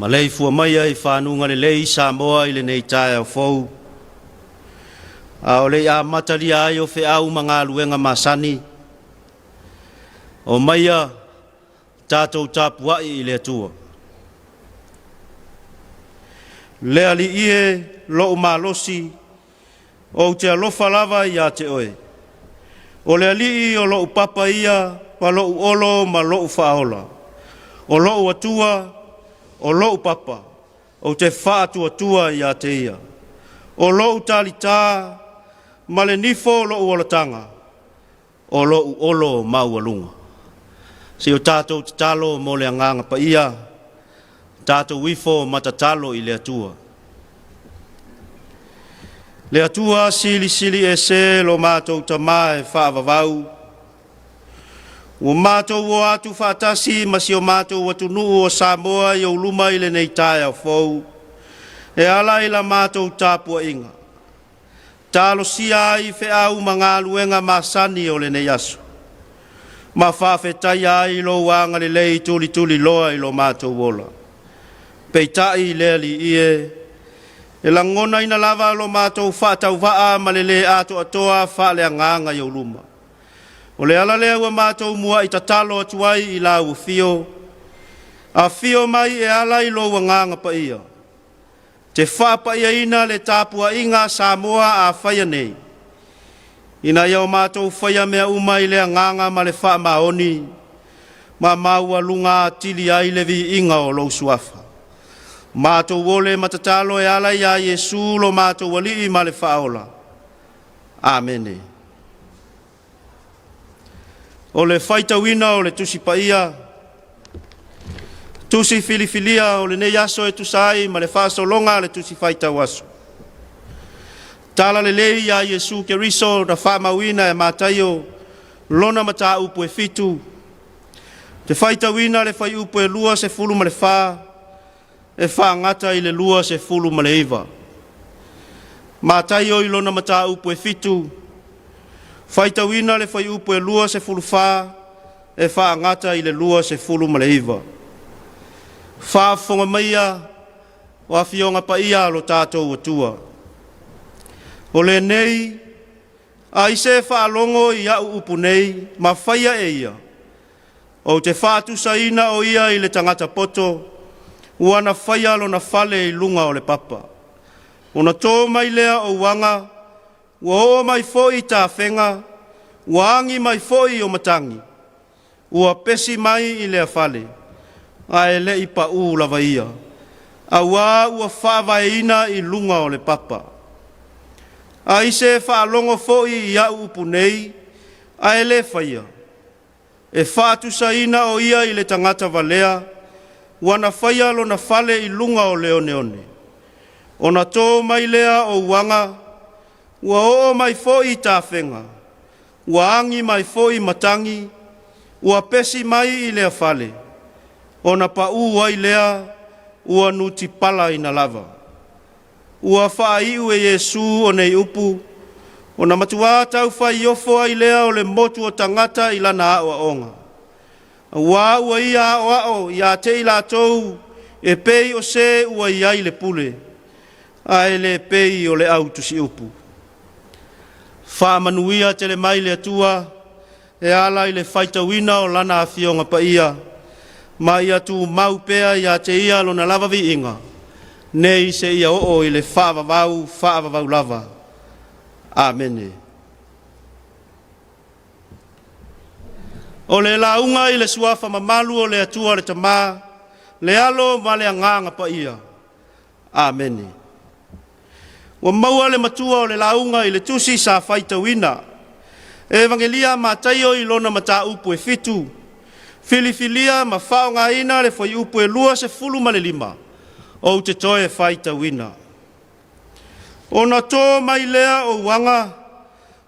Maleifua maia i fanuga lelei Samoa i lenei taeao fou. A o le i amatalia ai o feau ma galuega masani, omaia tatou tapuai i le Atua. Le Alii e, lou malosi, ou te alofa lava ia te oe. O le Alii o lou papa ia, ma lou olo ma lou faaola. O lou Atua, o lou papa, ou te faatuatua ia te ia. O lou talitā ma le nifo o lou olataga, o lou olo maualuga. Se o tatou tatalo mo le agaga paia, tatou ifo ma tatalo i le Atua. Le Atua silisili ese lo matou Tamā e faavavau, ua matou o atu faatasi ma si o matou atunuu o Samoa i ou luma i lenei taeao fou, e ala i la matou tapuaiga. Talosia ai feau ma galuega masani o lenei aso, ma faafetaia ai lou agalelei tulituliloa i lo matou ola. Peitai le Alii e, e lagonaina lava lo matou faatauvaa ma le lē atoatoa faaleagaga i ou luma. O le ala lea ua matou muai tatalo atu ai i lau afio, afio mai e ala i lou agaga paia, te faapaiaina le tapuaiga a Samoa a faia nei, ina ia o matou faia mea uma i le agaga ma le faamaoni, ma maualuga atili ai le viiga o lou suafa. Matou ole ma tatalo e ala iā Iesu lo matou Alii ma le Faaola. Amene. O le faitauina o le Tusi Paia, tusi filifilia o lenei aso e tusa ai ma le faasologa a le tusi faitau aso. Tala lelei ia Iesu Keriso na faamauina e Mataio lona mataupu e 7, te faitauina le fuaiupu e 24 e faagata i le 29. Mataio i lona mataupu e 7, faitauina le fuaiupu e 24 e faagata i le 29. Faafofoga maia o afioga paia a lo tatou Atua. O lenei, ai se faalogo i au upu nei, ma faia e ia, ou te faatusaina o ia i le tagata poto, ua na faia lona fale i luga o le papa. Ona tō mai lea o uaga, ua oo mai foi tafega, ua agi mai foi o matagi, ua pesi mai i lea fale, ae le i paū lava ia, auā ua faavaeina i luga o le papa. Ai se faalogo foi i au upu nei, ae le faia, e faatusaina o ia i le tagata valea, ua na faia lona fale i luga o le oneone. Ona tō mai lea o uaga, ua oo mai foi tafega, ua agi mai foi matagi, ua pesi mai i lea fale, ona paū ai lea ua nutipalaina lava. Ua faaiu e Iesu o nei upu, ona matuā taufaaiofo ai lea o le motu o tagata i lana aoaoga. Auā ua ia aoao ia te i latou e pei o se ua i ai le pule, ae le pei o le au tusiupu. Faamanuia tele mai le Atua e ala i le faitauina o lana afioga paia, ma ia tumau pea ia te ia lona lava viiga, nei seia oo i le faavavau faavavau lava. Amene. O le lauga i le suafa mamalu o le Atua le Tamā, le Alo ma le Agaga Paia. Amene. Ua maua le matua o le lauga i le tusi sa faitauina. Evagelia a Mataio i lona mataupu e 7, filifilia ma faaaogaina le fuaiupu e 25, ou te toe faitauina. Ona tō mai lea o uaga,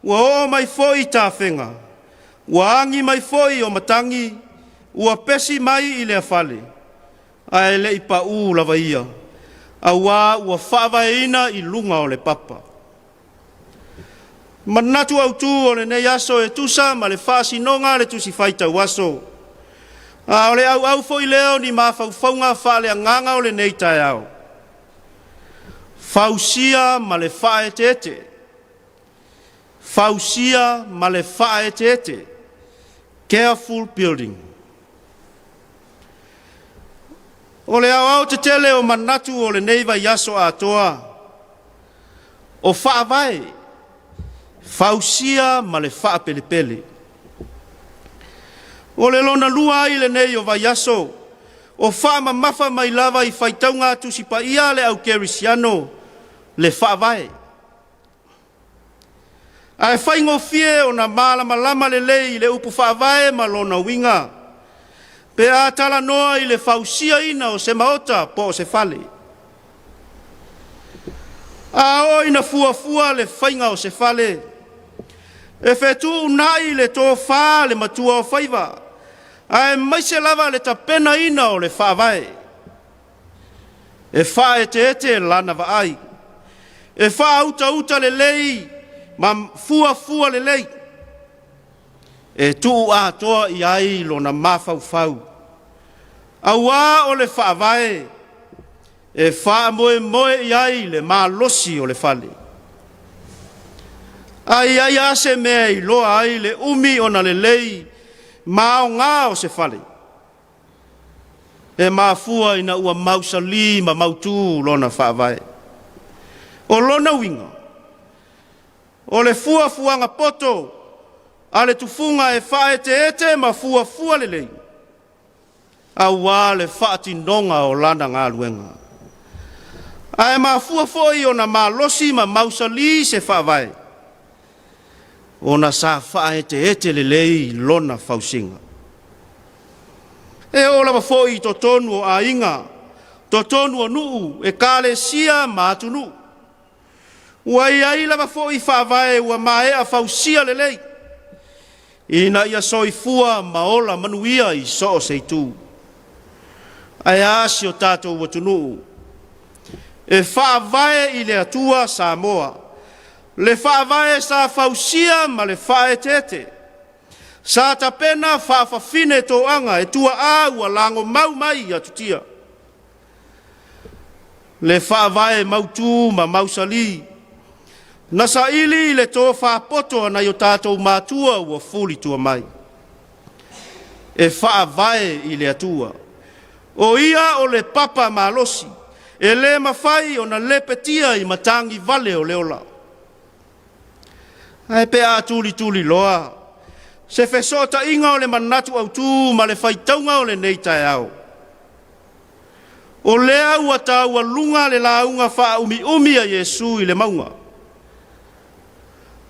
ua oo mai foi tafega, ua agi mai foi o matagi, ua pesi mai i lea fale, ae le i paū lava ia, auā ua faavaeina i luga o le papa. Manatu autū o lenei aso e tusa ma le faasinoga a le tusi faitau aso. A o le auau foi lea o ni mafaufauga faaleagaga o lenei taeao, fausia ma le faaeteete, fausia ma le faaeteete, careful building. O le aoaotetele o manatu o lenei vaiaso atoa, o faavae, fausia ma le faapelepele. O le lona lua ai lenei o vaiaso, o faamamafa mai lava i faitauga Tusi Paia a le Au Kerisiano le faavae. Ae faigofie ona malamalama lelei i le upu faavae ma lona uiga, pe a talanoa i le fausiaina o se maota po o se fale. A oo ina fuafua le faiga o se fale, e fetuunai le tofa a le matuaofaiva, aemaise lava le tapenaina o le faavae. E faaeteete lana vaai, e faautauta lelei ma fuafua lelei, e tuu atoa i ai lona mafaufau, auā o le faavae e faamoemoe i ai le malosi o le fale. A i ai lava se mea e iloa ai le umi ona lelei ma aoga o se fale, e mafua ina ua mausali ma mautu lona faavae. O lona uiga, o le fuafuaga poto a le tufuga e faaeteete ma fuafua lelei, aua le faatinoga o lana galuega. Ae mafua foi ona malosi ma mausali se faavae, ona sa faaeteete lelei lona fausiga. E oo lava foi i totonu o aiga, totonu o nuu, ekalesia ma atunuu. Ua i ai lava foi faavae ua maea fausia lelei, ina ia soifua ma ola manuia i so o se itu. Ae a si o tatou atunuu? E faavae i le Atua Samoa, le faavae sa fausia ma le faaeteete, sa tapena faafafine toaga e tuaa ua lagomau mai i atutia. Le faavae mautu ma mausali, na saili i le tofa poto a nai o tatou matua ua fulitua mai. E faavae i le Atua. O Ia o le papa malosi, e le mafai ona lepetia i matagi vale o le ola. Ae pe a tulituliloa se fesootaiga o le manatu autu ma le faitauga o lenei taeao, o lea ua taualuga le lauga faaumiumi a Iesu i le mauga.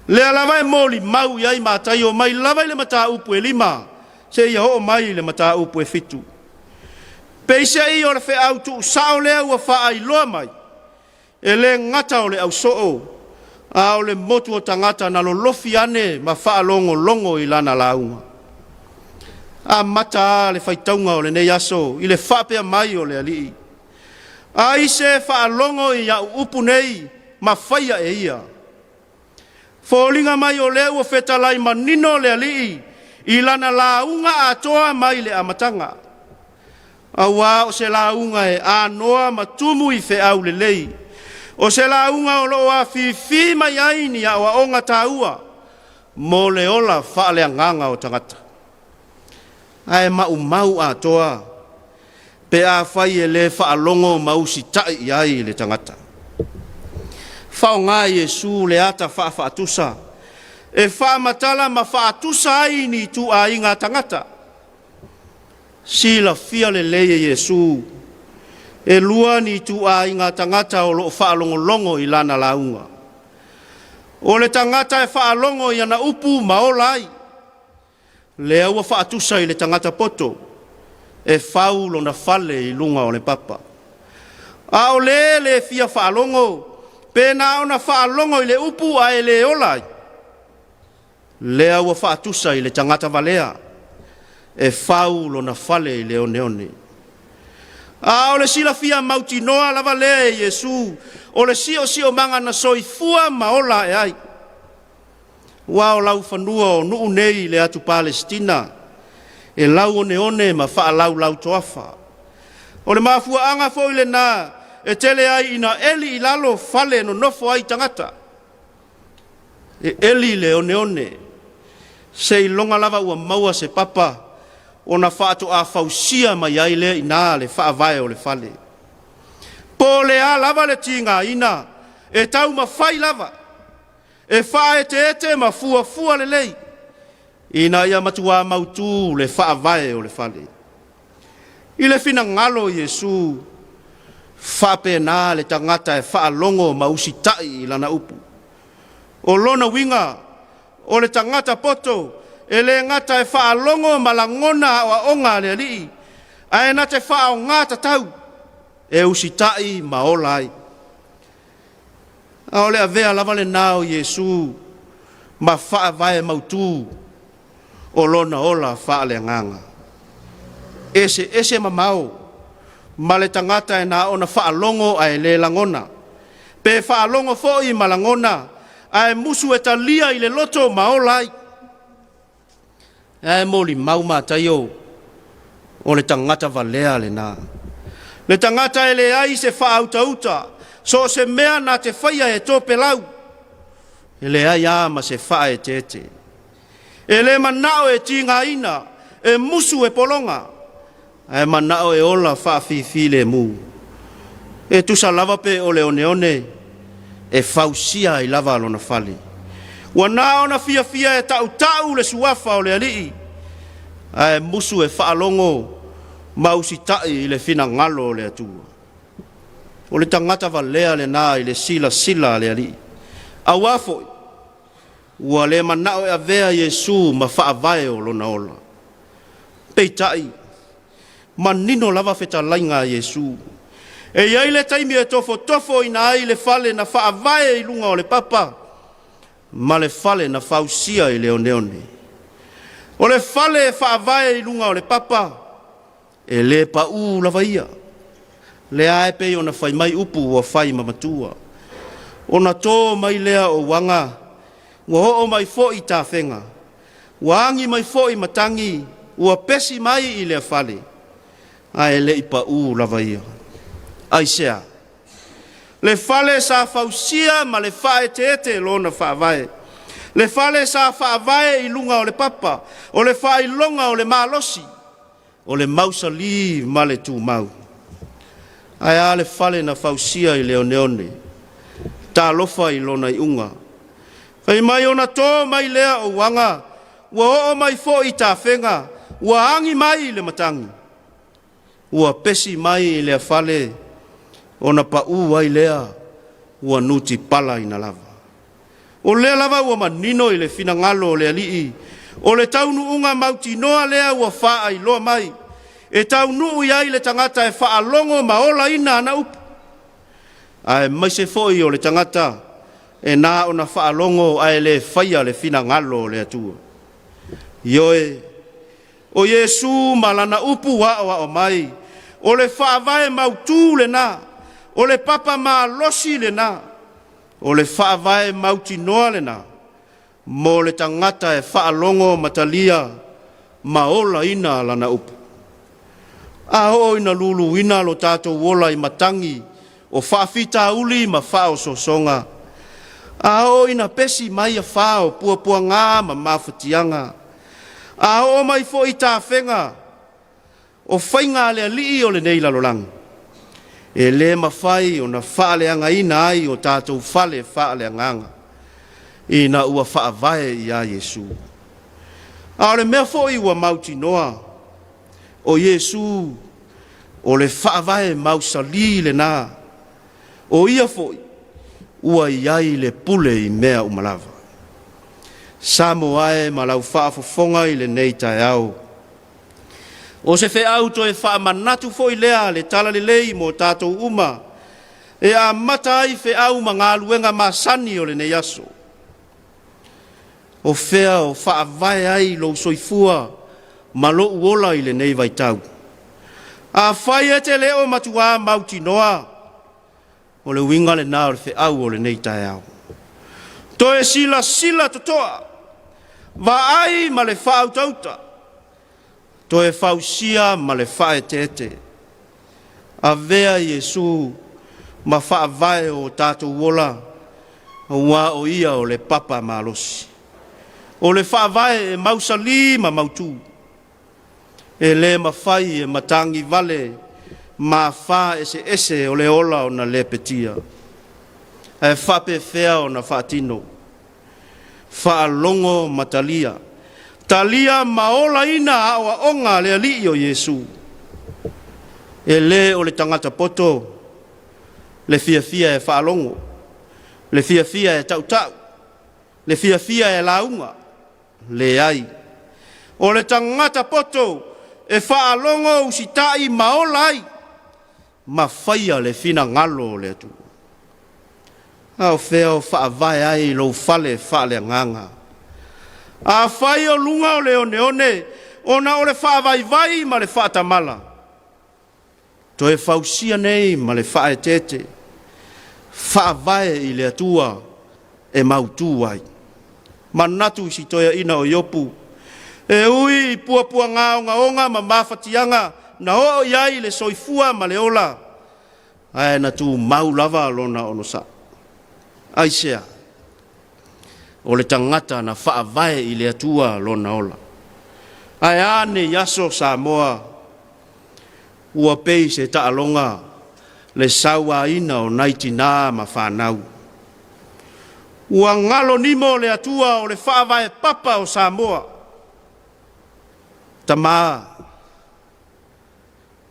Lea lava e molimau i ai Mataio mai lava i le mataupu e 5 seia oo mai i le mataupu e 7. Peiseai o le feau tuusao lea ua faailoa mai, e le gata o le ausoo, a o le motu o tagata na lolofi ane ma faalogologo i lana lauga. Amata a le faitauga o lenei aso i le faapea mai o le Alii, Ai se faalogo i au upu nei ma faia e ia. Foliga mai o lea ua fetalai manino le Alii i lana lauga atoa mai le amataga. Auā o se lauga e anoa ma tumu i feau lelei. O se lauga o lo o afifi mai ai ni aoaoga taua mo le ola faaleagaga o tagata. Ae maumau atoa pe afai e le faalogo ma usitai i ai le tagata. Faaaoga Iesu le ata faafaatusa e faamatala ma faatusa ai ni ituaiga tagata. Silafia lelei e Iesu, e lua ni ituaiga tagata o lo o faalogologo i lana lauga. O le tagata e faalogo i ana upu ma ola ai, lea ua faatusa i le tagata poto e fau lona fale i luga o le papa. A o le le fia faalogo, pe na ona faalogo i le upu ae le ola ai, lea ua faatusa i le tagata valea e fau lona fale i le oneone. A o le silafia mautinoa lava lea e Iesu o le siosiomaga na soifua ma ola ae ai. Ua o laufanua o nuu nei i le atu Palesitina. E lauoneone ma faalaulau-toafa. O le mafuaaga foi lena e tele ai ina eli i lalo fale e nonofo ai tagata. E eli le oneone, seiloga lava ua maua se papa ona faatoa fausia mai ai lea i ina le faavae o le fale. Po o le a lava le tigaina, e taumafai lava e faaeteete ma fuafua lelei ina ia matuā mautū le faavae o le fale. I le finagalo o Iesu, faapena le tagata e faalogo ma usitai i lana upu. O lona uiga, o le tagata poto e le gata e faalogo ma lagona aoaoga a le Alii, ae na te faaaogā tatau e usitai ma ola ai. A o le avea lava lena o Iesu ma faavae mautū o lona ola faaleagaga. Eseese mamao ma le tagata e na ona faalogo ae le lagona, pe faalogo foi ma lagona ae musu e talia i le loto ma ola ai. Ae molimau Mataio, o le tagata valea lena. Le tagata e leai se faautauta, so o se mea na te faia e topelau, e leai lava ma se faaeteete. E le manao e tigaina, e musu e pologa, ae manao e ola faafifilemu. E tusa lava pe o le oneone, e fausia ai lava lona fale. Ua na ona fiafia e tautau le suafa o le Alii, ae musu e faalogo ma usitai i le finagalo o le Atua. O le tagata valea lena i le silasila a le Alii. Auā foi, ua le manao e avea Iesu ma faavae o lona ola. Peitai, manino lava fetalaiga a Iesu. E i ai le taimi e tofotofoina ai le fale na faavae i luga o le papa ma le fale na fausia i le oneone. O le fale e faavae i luga o le papa, e le paū lava ia. Lea e pei ona fai mai upu ua fai ma matua. Ona tō mai lea o uaga, ua oo mai foi tafega, ua agi mai foi matagi, ua pesi mai i lea fale, ae le i paū lava ia. Aisea? Le fale sa fausia ma le faaeteete lona faavae. Le fale sa faavae i luga o le papa, o le faailoga o le malosi, o le mausalī ma le tumau. Ae a le fale na fausia i le oneone? Talofa i lona iuga. Fai mai ona tō mai lea o uaga, ua oo mai foi tafega, ua agi mai le matagi, ua pesi mai i lea fale, ona paū ai lea, ua nutipalaina lava. O lea lava ua manino i le finagalo o le Alii, o le taunuuga mautinoa lea ua faailoa mai, e taunuu i ai le tagata e faalogo ma olaina ana upu, aemaise foi o le tagata e na ona faalogo ae le faia le finagalo o le Atua. Ioe, o Iesu ma lana upu aoao mai, o le faavae mautū lena, o le papa malosi lena, o le faavae mautinoa lena mo le tagata e faalogo ma talia ma olaina lana upu. A oo ina luluina lo tatou ola i matagi o faafitauli ma faaosoosoga, a oo ina pesi mai afā o puapuagā ma mafatiaga, a oo mai foi tafega o faiga a le alii o lenei lalolagi, e le mafai ona faaleagaina ai o tatou fale faaleagaga ina ua faavae iā Iesu. A o le mea foi ua mautinoa, o Iesu o le faavae mausalī lena, o ia foi ua i ai le pule i mea uma lava. Samoa e ma lau faafofoga i lenei taeao, o se feau toe faamanatu foi lea le talalelei mo tatou uma e amata ai feau ma galuega masani o lenei aso. O fea o faavae ai lou soifua ma lou ola i lenei vaitau? Afai e te le o matuā mautinoa, o le uiga lena o le feau o lenei taeao. Toe silasila totoa, vaai ma le faautauta. Toe fausia ma le faaeteete. Avea Iesu ma faavae o tatou ola, auā o ia o le papa malosi. O le faavae e mausali ma mautū. E le mafai e matagi vale ma afā eseese o le ola ona lepetia. Ae faapefea ona faatino? Faalogo ma talia. Talia ma olaina aoaoga a le Alii o Iesu. E le o le tagata poto le fiafia e faalogo, le fiafia e tautau, le fiafia e lauga. Leai. O le tagata poto e faalogo usitai ma ola ai, ma faia le finagalo o le Atua. A o fea o faavae ai lou fale faaleagaga? Afai o luga o le oneone, ona o le faavaivai ma le faatamala, toe fausia nei ma le faaeteete, faavae i le Atua e mautu ai. Manatu i si toeaina o Iopu, e ui i puapuaga ogaoga ma mafatiaga na oo i ai le soifua ma le ola, ae na tumau lava lona onosai. Aisea? O le tagata na faavae i le Atua lona ola. Ae a nei aso Samoa, ua pei se taaloga le sauaina o nai tinā ma fanau. Ua galo nimo le Atua o le faavae papa o Samoa. Tama,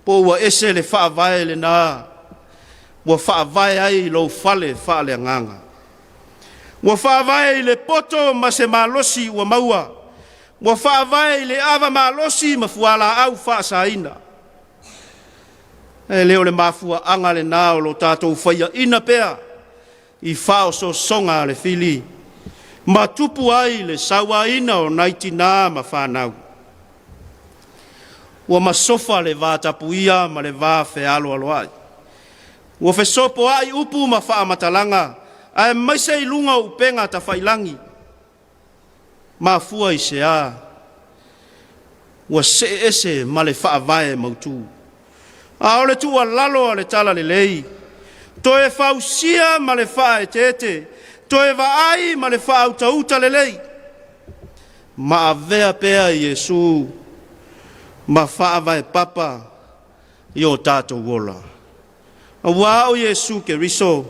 po ua ese le faavae lena ua faavae ai lou fale faaleagaga. Ua faavae i le poto ma se malosi ua maua. Ua faavae i le ava malosi ma fualaau faasaina. E le o le mafuaaga lena o lo tatou faiaina pea i faaosoosoga a le fili ma tupu ai le sauaina o nai tinā ma fanau. Ua masofa le vatapuia ma le va fealoaloai. Ua fesopoai upu ma faamatalaga, aemaise i luga o upega tafailagi. Mafua i se a? Ua see ese ma le faavae mautu. A o le tuualalo a le Talalelei, toe fausia ma le faaeteete, toe vaai ma le faautauta lelei, ma avea pea Iesu ma faavae papa i o tatou ola. Auā o Iesu Keriso,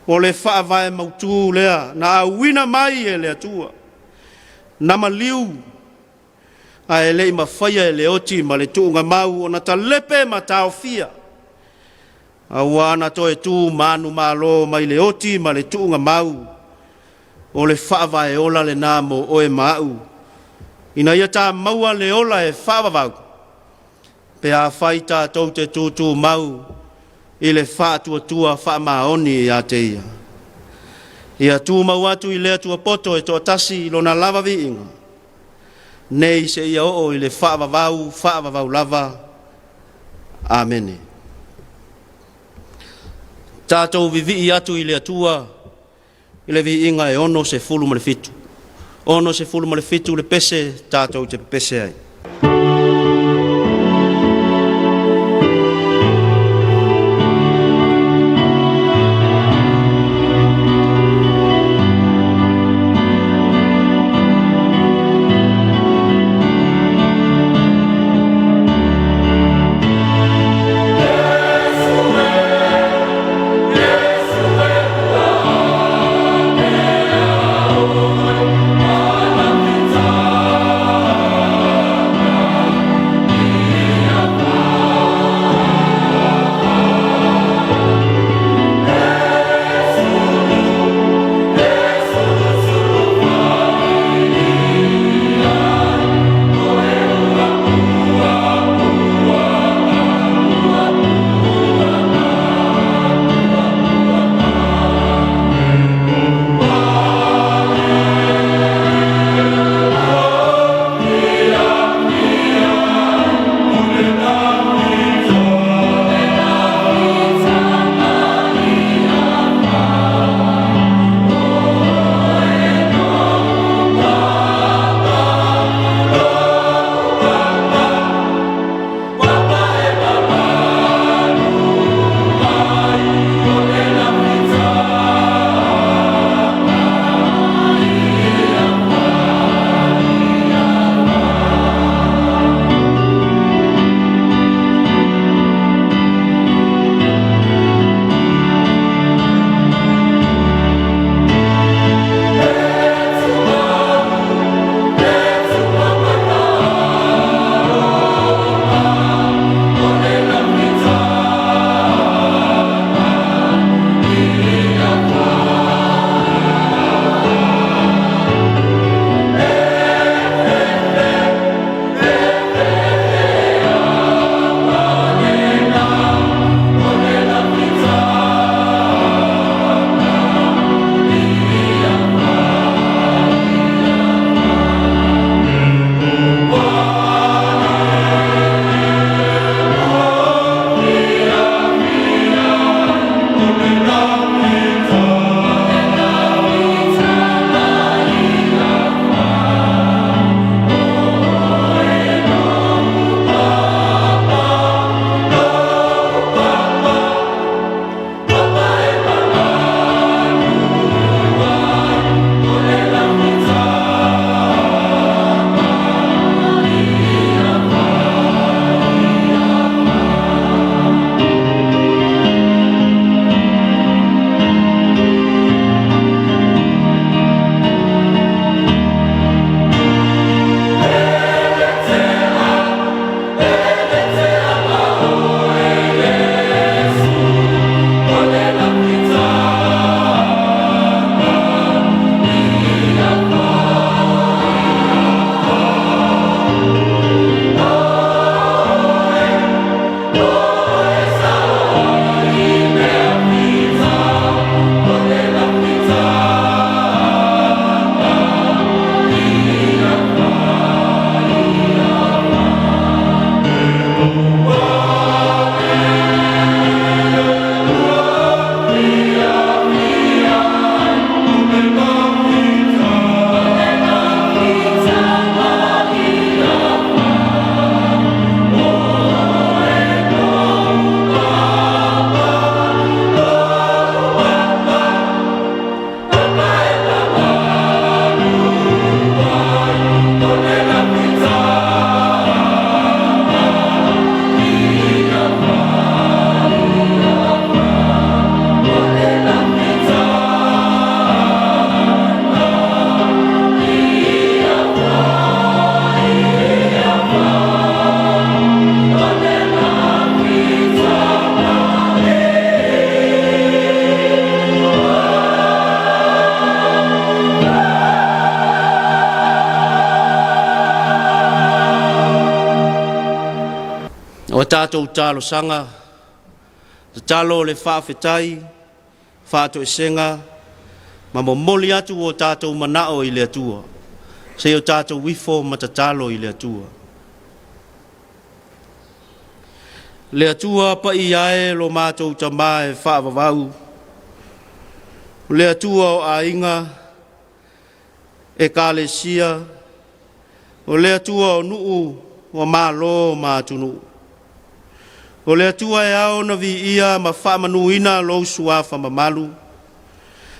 o le faavae mautū lea na auina mai e le Atua, na maliu ae le i mafaia e le oti ma le tuugamau ona talepe ma taofia, auā na toe tu manumalo mai le oti ma le tuugamau. O le faavae ola lena mo oe ma a'u, ina ia tā maua le ola e faavavau, pe afai tatou te tutumau i le faatuatua faamaoni ia te Ia. Ia tumau atu i le Atua poto e toatasi i Lona lava viiga, nei seia oo i le faavavau faavavau lava. Amene. Tatou vivii atu i le Atua i le viiga e 67. 67 le pese tatou te pepese ai. O a tatou talosaga, tatalo o le faafetai, faatoesega ma momoli atu o tatou manao i le Atua. Se i o tatou ifo ma tatalo i le Atua. Le Atua paia e lo matou Tamā e faavavau, le Atua o aiga, ekalesia, o le Atua o nuu, o malo ma atunuu. O le Atua e ao ona viia ma faamanuina lou suafa mamalu,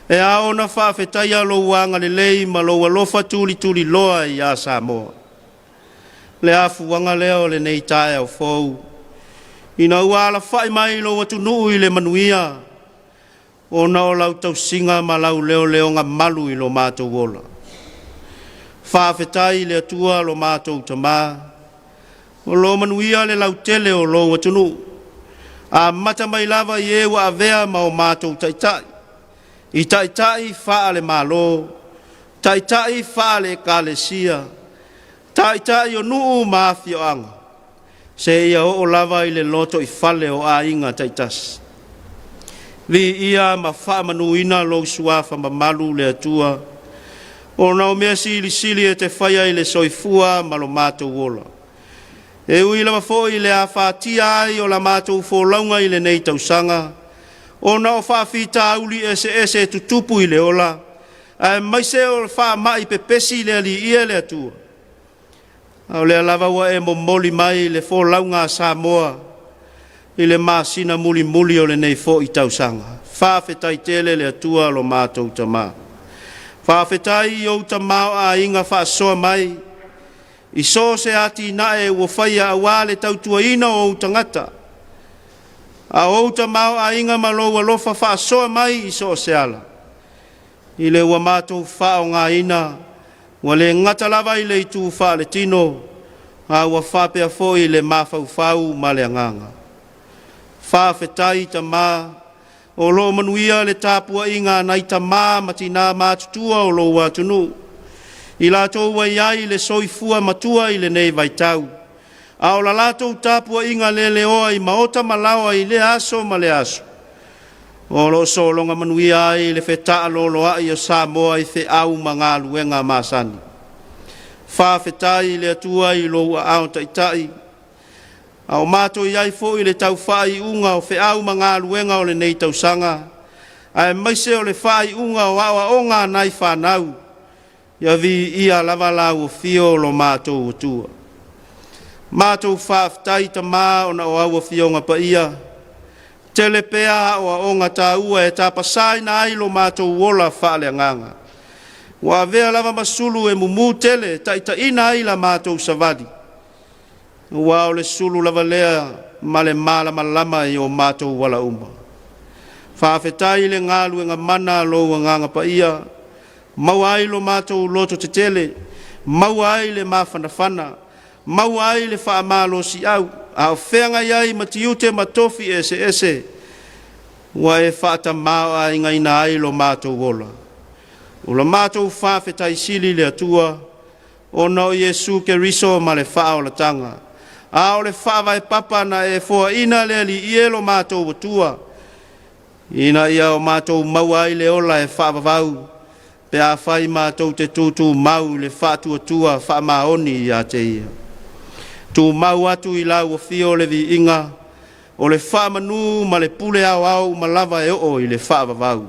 e ao ona faafetaia lou agalelei ma lou alofa tulituliloa ia Samoa. Le afuaga lea o lenei taeao fou, ina ua alafai mai lou atunuu i le manuia, ona o lau tausiga ma lau leoleoga malu i lo matou ola. Faafetai i le Atua lo matou Tamā, o lo manuia le lautele o lou atunuu, amata mai lava i e ua avea ma o matou taitai, i taitai faale-Malo, taitai faale-Ekalesia, taitai o nuu ma afioaga, seia oo lava i le lotoifale o aiga taitasi. Viia ma faamanuina lou suafa mamalu le Atua, ona o mea silisili e te faia i le soifua ma lo matou ola. E ui lava foi i le afatia ai o la matou folauga i lenei tausaga, ona o faafitauli eseese e tutupu i le ola, aemaise o le faamai pepesi i le Alii e le Atua, a o lea lava ua e momoli mai le folauga a Samoa i le masina mulimuli o lenei foi tausaga. Faafetai tele le Atua lo matou Tamā. Faafetai i ou tamaoaiga faasoa mai, i so o se atinae ua faia aua le tautuaina o ou tagata, a o ou tamaoaiga ma lou alofa faasoa mai i so o se ala, i le ua matou faaaogaina, ua le gata lava i le itu faaletino, a ua faapea foi le mafaufau ma le agaga. Faafetai Tamā, o lo o manuia le tapuaiga a nai tamā ma tinā matutua o lou atunuu, i latou ua i ai le soifua matua i lenei vaitau, a o la latou tapuaiga leleoa i maota ma laoa i lea aso ma lea aso, o lo o sologa manuia ai le fetaaloloai o Samoa i feau ma galuega masani. Faafetai i le Atua i lou aao taitai, a o matou i ai foi i le tau faaiuga o feau ma galuega o lenei tausaga, aemaise o le faaiuga o aoaoga a nai fanau, ia viia lava lau afio o lo matou Atua. Matou faafetai Tamā ona o au afioga paia, tele pea aoaoga taua e tapasaina ai lo matou ola faaleagaga. Ua avea lava ma sulu e mumu tele e taitaiina ai la matou savali, aua o le sulu lava lea ma le malamalama i o matou ala uma. Faafetai i le galuega mana a lou Agaga Paia, maua ai lo matou loto tetele, maua ai le mafanafana, maua ai le faamalosiau, a o feagai ai ma tiute ma tofi eseese, ua e faatamaoaigaina ai lo matou ola. O la matou faafetai sili i le Atua, ona o Iesu Keriso ma le faaolataga, a o le faavae papa na e foaina le Alii e lo matou Atua, ina ia o matou maua ai le ola e faavavau, pe afai matou te tutumau i le faatuatua faamaoni ia te Ia. Tumau atu i lau afio le viiga, o le faamanu ma le pule aoao uma lava e oo i le faavavau.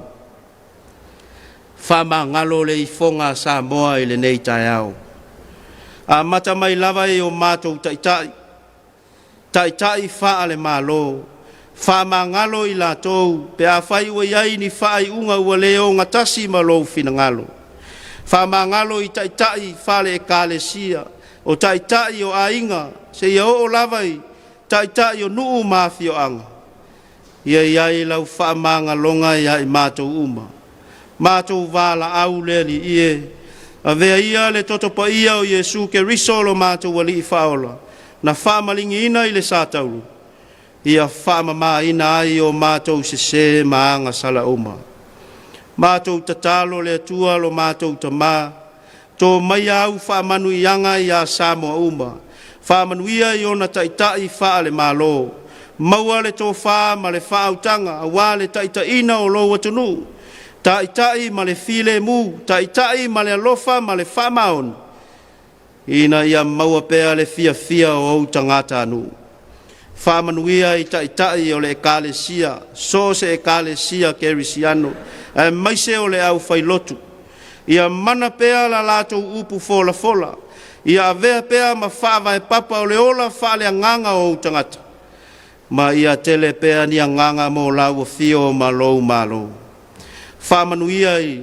Faamagalo le ifoga a Samoa i lenei taeao, amata mai lava i o matou taitai, taitai faale-Malo, faamagalo i latou pe afai ua i ai ni faaiuga ua le ogatasi ma lou finagalo. Faamagalo i taitai faale-Ekalesia, o taitai o aiga, seia oo lava i taitai o nuu ma afioaga, ia i ai lau faamagaloga ia i matou uma. Matou valaau le Alii e, avea ia le toto paia o Iesu Keriso lo matou Alii Faaola, na faamaligiina i le satauro, ia faamamaina ai o matou sesē ma agasala uma. Matou tatalo le Atua lo matou Tamā, to maia au faamanuiaga ia Samoa uma. Faamanuia i ona taitai faale-Malo, maua le tofa ma le faautaga aua le taitaiina o lou atunuu, taitai ma le filemu, taitai ma le alofa ma le faamaoni, ina ia maua pea le fiafia o ou tagatanuu. Faamanuia i taitai o le Ekalesia, so o se Ekalesia Kerisiano, aemaise o le aufailotu, ia mana pea la latou upu folafola, ia avea pea ma faavaepapa o le ola faaleagaga o ou tagata, ma ia tele pea ni agaga mo lau afio ma lou malo. Faamanuia i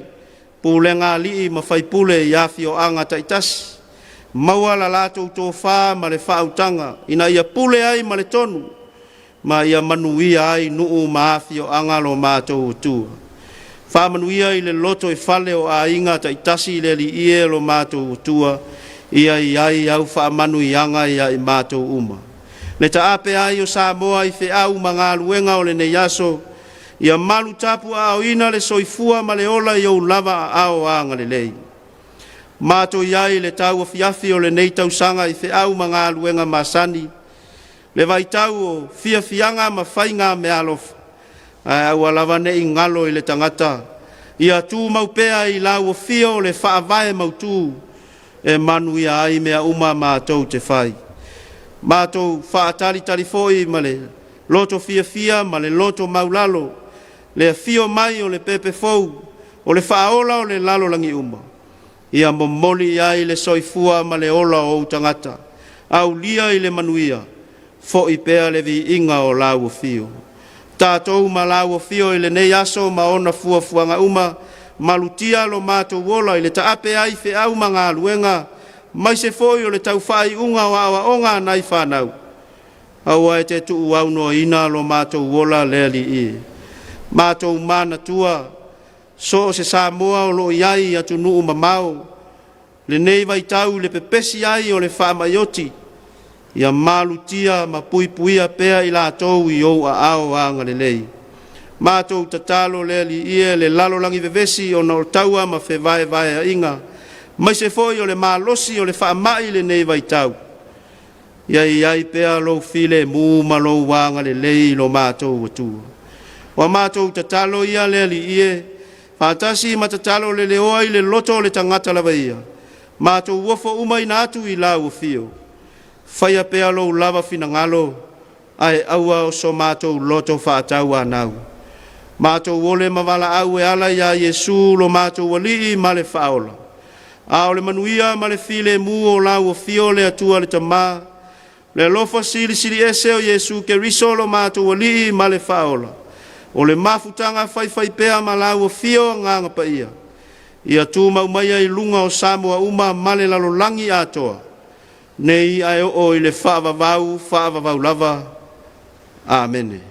pulega a alii ma faipule i afioaga taitasi, maua la latou tofa ma le faautaga ina ia pule ai ma le tonu, ma ia manuia ai nuu ma afioaga lo matou Atua. Faamanuia i le lotoifale o aiga taitasi i le Alii e lo matou Atua, ia i ai au faamanuiaga ia i matou uma. Le taape ai o Samoa i feau ma galuega o lenei aso, ia malu tapuaaoina le soifua ma le ola i ou lava aao agalelei. Mato i ai le tauafiafi o lenei tausaga i feau ma galuega masani, le vaitau o fiafiaga ma faiga meaalofa, ae aua lava ne i galo i le tagata, ia tumau pea i lau afio le faavae mautu e manuia ai mea uma matou te fai. Matou faatalitali foi ma le loto fiafia ma le loto maulalo, le afio mai o le pepe fou, o le faaola o le lalolagi uma, ia momoli i ai le soifua ma le ola o ou tagata, aulia i le manuia, foi pea le viiga o lau afio. Tatou ma lau afio i lenei aso ma ona fuafuaga uma, malutia lo matou ola i le taape ai feau ma galuega, maise foi o le taufaaiuga o aoaoga a nai fanau, aua e te tuuaunoaina lo matou ola le Alii e. Matou manatua so o se Samoa o lo o i ai i atunuu mamao, lenei vaitau i le pepesi ai o le faamai oti, ia malutia ma puipuia pea i latou i ou aao agalelei. Matou tatalo le Alii e le lalolagi vevesi ona o taua ma fevaevaeaiga, maise foi o le malosi o le faamai i lenei vaitau, ia i ai pea lou filemu ma lou agalelei i lo matou Atua. Ua matou tatalo ia le Alii e, faatasi ma tatalo leleoa i le loto o le tagata lava ia, matou ofo umaina atu i lau afio, faia pea lou lava finagalo, ae aua o so matou loto faatauanau. Matou ole ma valaau e ala iā Iesu lo matou Alii ma le Faaola. A o le manuia ma le filemu o lau afio le Atua le Tama, le alofa silisili ese o Iesu Keriso lo matou Alii ma le Faaola, o le mafutaga faifaipea ma lau afio Agaga Paia, ia tumau maia i luga o Samoa uma ma le lalolagi atoa, nei ae oo i le faavavau faavavau lava. Amene.